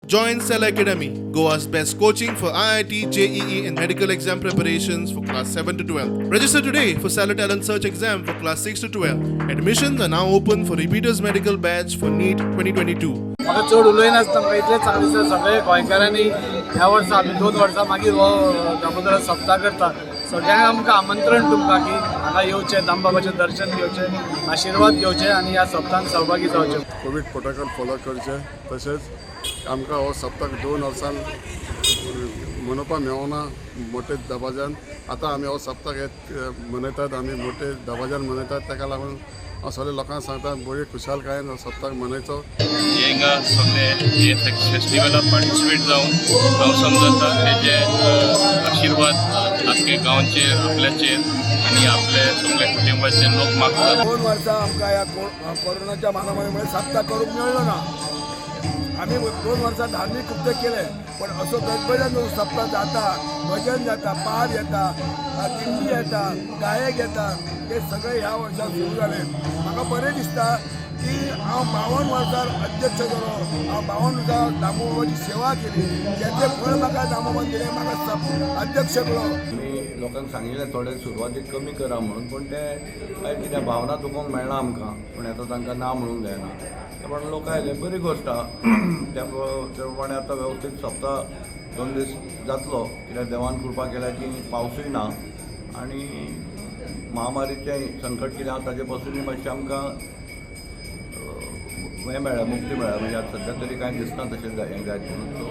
Join Cell Academy, Goa's best coaching for IIT, JEE, and medical exam preparations for class 7 to 12. Register today for Stellar Talent Search exam for class 6 to 12. Admissions are now open for repeaters medical batch for NEET 2022. म्हाका चड उलयनासतना म्हाका इतलेंच सांगलें दिसता, सगळे गोंयकारांनी ह्या वर्सा आमी 2 वर्सां मागीर हो दामोदरा सप्ता करता. सगळ्यांक आमकां आमंत्रण तुमकां की हांगा येवचें, दामबाबाचें दर्शन घेवचें, आशिर्वाद घेवचे आनी ह्या सप्तान सहभागी जावचें. कोवीड प्रोटोकॉल फॉलो करचे. तशेंच आमकां हो सप्तक 2 वर्सान मनोवपाक मेळना मोठे दबाज्यान. आतां आमी हो सप्तक हे मनयतात, आमी मोठे दबाज्यान मनयतात. ताका लागून हांव सगळे लोकांक सांगता, बरी खुशालकायेन हो सप्तक मनयचो. हिंगा सगळे हे फेस्टिवलाक पार्टिसिपेट जावन हांव समजता तेजे आशिर्वाद आख्खे गांवचेर, आपल्याचेर आनी आपले सगळे कुटुंबाचेर लोक मागतात. 2 वर्सां आमकां ह्या कोरोनाच्या महामारीमुळे सप्ता करूंक मेळ्ळो ना. आमी 2 वर्सां धार्मीक कृत्य केले, पण असो गणपतीन जो सप्ता जाता, भजन जाता, पार येता, दिंडी येता, गायक येता, ते सगळे ह्या वर्सा सुरू जाले. म्हाका बरें दिसता की हांव 52 वर्सां अध्यक्ष जालो. हांव 52 वर्सां दामोबाबाची सेवा केली, तेचें फळ म्हाका दामोबान दिलें, म्हाका अध्यक्ष केलो. आमी लोकांक सांगिल्लें थोडें सुरवातीक कमी करा म्हणून, पूण ते काय कितें भावना दुखोवंक मेळना आमकां, पूण आतां तांकां ना म्हणूंक जायना. त्या प्रमाणे लोक आयले, बरी गोश्ट आहा. त्या प्रमाणे आतां वेवस्थीत सप्ता 2 दीस जातलो, कित्याक देवान कृपा केल्या की पावसूय ना आनी महामारीचें संकट कितें आहा ताजे पासुनूय मातशें आमकां हें मेळ्ळें, मुक्ती मेळ्ळ्या. म्हणजे आतां सद्या तरी कांय दिसना तशें हें जायत म्हणून. सो